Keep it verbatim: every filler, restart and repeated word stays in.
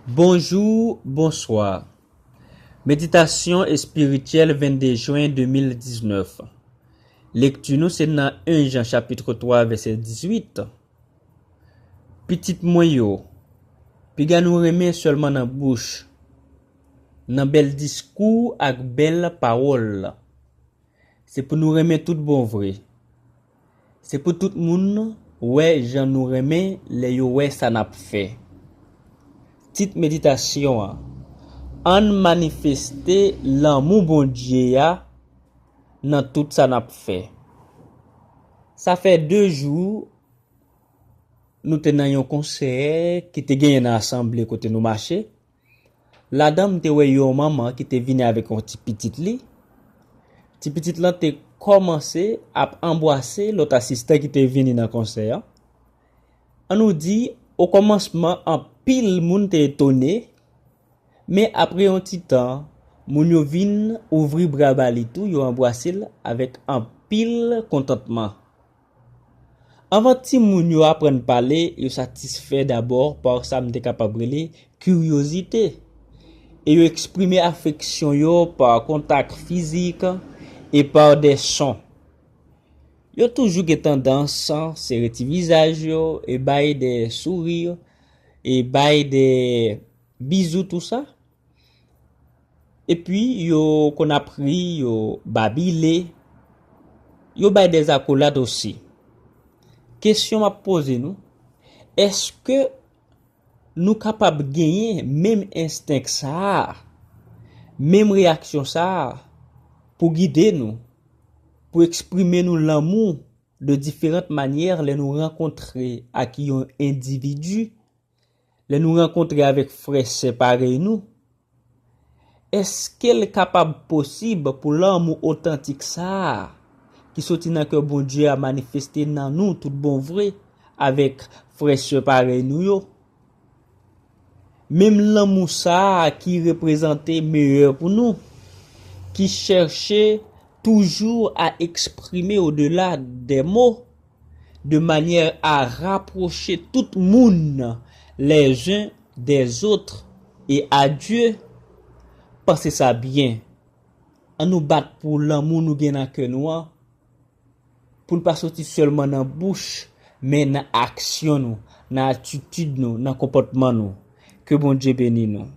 Bonjou, bonswa. Meditasyon espirityèl vennde jen de mil diznèf. Lekti nou se nan en Jan chapit twa vèsè dizuit. Pitit mwen yo, piga nou renmen sèlman nan bouch, nan bèl diskou ak bèl pawòl. Se pou nou renmen tout bon vre. Se pou tout moun wè jan nou renmen lè yo wè sa n ap fè. Tit meditasyon an: Ann manifeste lanmou Bondye a nan tout sa n ap fè. Sa fè de jou nou te nan yon konsè ki te genyen nan asanble kote nou mache. Ladan, m te wè yon manman ki te vini avèk yon ti pitit li. Ti pitit lan te kòmanse ap anbwase lòt asistan ki te vini nan konsè an. An nou di, okòmansman, anpil moun te etone, men apre yon ti tan, moun yo vin ouvri bra ba li tou, yo anbwase l avèk anpil kontantman. Anvan timoun yo aprann pale, yo satisfè dabò pa sa m te kapab rele kiryozite, e yo eksprime afeksyon yo pa kontak fizik e pa de son. Yo toujou gen tandans sere ti vizaj yo e bay de souri e bay de bizou, tou sa. Epi yo konn ap ri, yo babile, yo bay de zakolad osi. Kesyon m ap poze nou, èske nou kapab genyen menm enstenk sa a, menm reyaksyon sa a, pou gide nou, pou eksprime nou lanmou de diferant manyè lè nou rankontre ak yon endividi, lè nou rankontre avèk frè sè parèy nou? Èske l kapab posib pou lanmou otantik sa a, ki soti nan kè Bondye a, manifeste nan nou tout bon vre avèk frè sè parèy nou yo? Menm lanmou sa a ki reprezante meyè pou nou, ki chèche toujou a eksprime odela de mo, de manière à rapprocher tout moun les uns des autres et à Dieu. Panse sa byen. An nou bat pou lanmou nou gen nan kè nou an, pou l pa soti sèlman nan bouch, men nan aksyon nou, nan atitid nou, nan konpòtman nou. Ke Bondye beni nou.